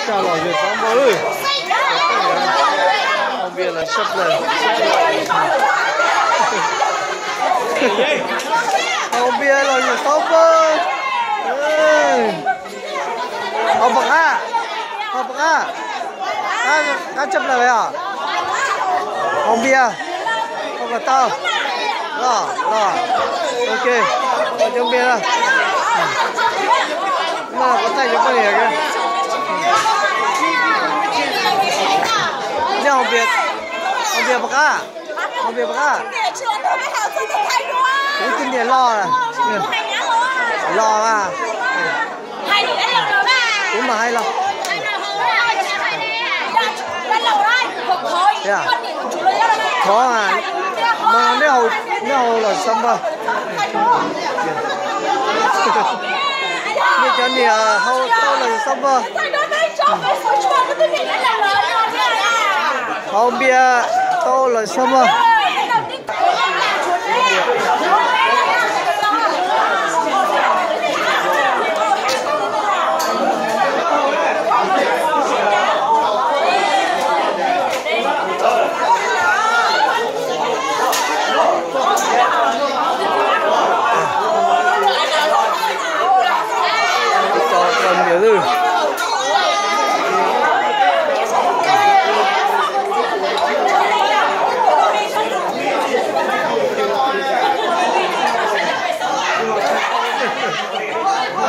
Tsaj los yog xaub npawg. Hau npias los sab plaws. Hau npias los yog xaub npawg. Hau pom qab, hau pom qab. Qab tsaj plaws os. Hau npias, hau kom tau. Los los. Ok, hau cov npias na. Noj kuv thaij cov poj niam. Nyob hauv npias, hauv npias pom qab, hauv npias pom qab. Kuv tus niam los, los mas. Kuv mam hais los. Thov mas, mas nej haus, nej haus los xaub npawg. Nej cov niam haus tau los xaub npawg. Haus npias tau los xaub npawg.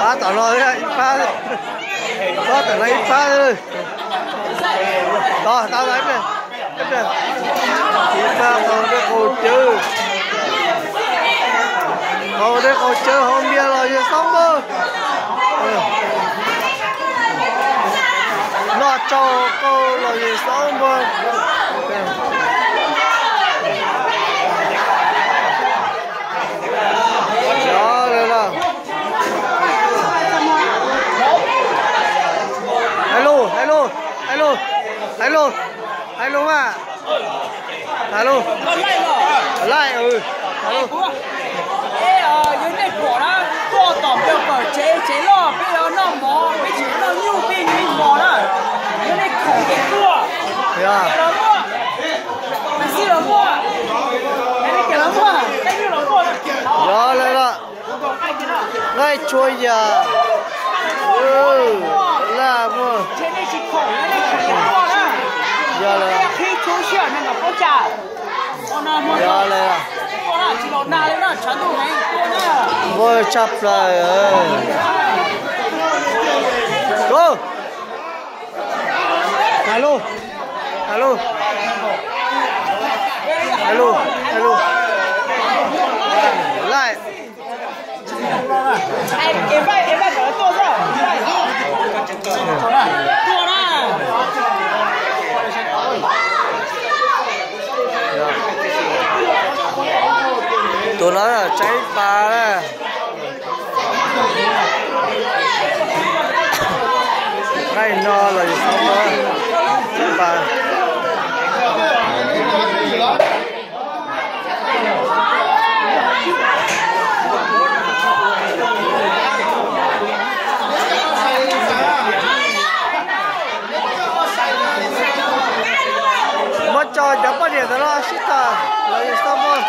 Pab tom no ib phab, pab tom no ib phab. Tod, tau ib pliag, ib pliag. Ib phab tau dej qaug cawv. Tau dej qaug cawv, haus npias los yog xaub npawg. Noj tsau qaug los yog xaub npawg. Hais lus, hais lus, hais lus, hais lus, hais lus mas. Hais lus. Laij, hais lus. Yog nej pom na, tuaj tom nplawg pawm tsev, tsev loj, peb yuav noj mov, peb tseem noj nyuj, peb yeej pom na. Yog nej khoom ces tuaj. Los muaj, Thaib Xwb los muaj, Thaib Xwb los muaj, Thaib Xwb los muaj. Yog lawm los. Nqaij tshua yam. Laj muaj. Yog lawm. Yog lawm. Muaj tshaj plaws. Go. Hais lus, hais lus, hais lus, hais lus. Laij. Tus no tseeb pas na. Nqaij no los yog xaub npawg, tseeb pas. Muab tso cov poj niam ntawd los sib tham los yog xaub npawg.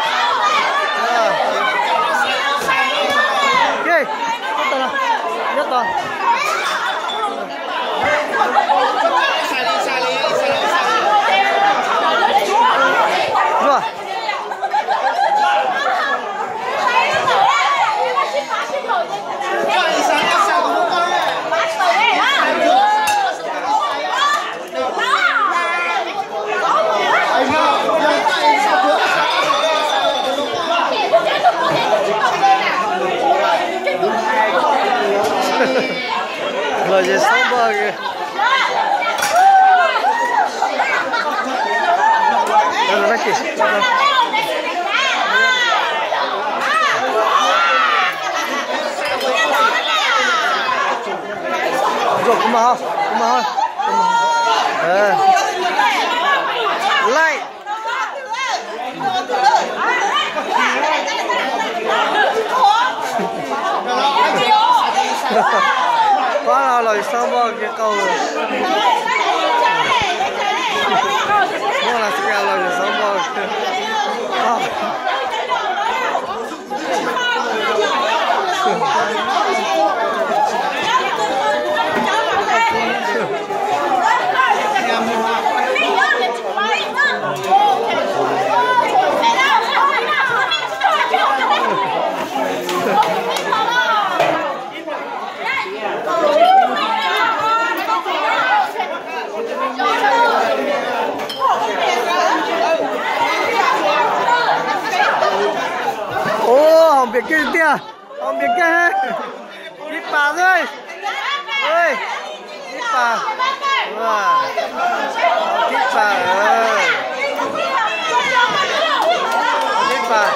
Nyob tod, nyob tod. Zuag. Los yog xaub npawg. Laij. Pab los los xav npoj kiag qau. Muab los xav los xav npoj. Ua, haus npias kiag tiag, haus npias kiag. Tib pas xwb. Tib pas. Tib pas. Tib pas.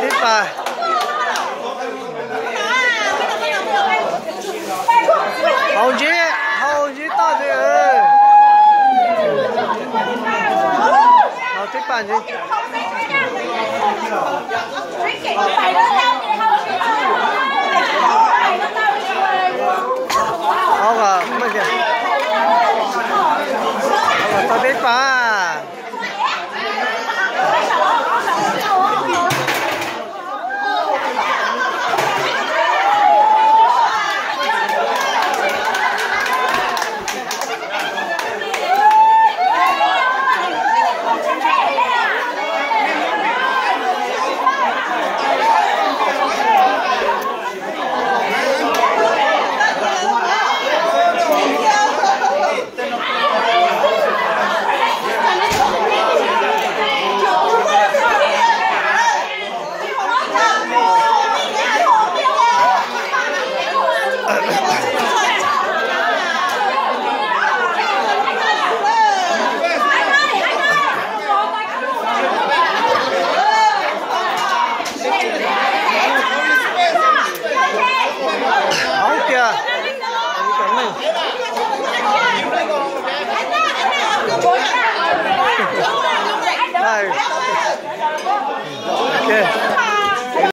Tib pas. Haus ntsib, haus ntsib toj ntxiv. Haus tib pas ntxiv. Haus kom, haus kom tau tib pas. Hauv tiag. Hais.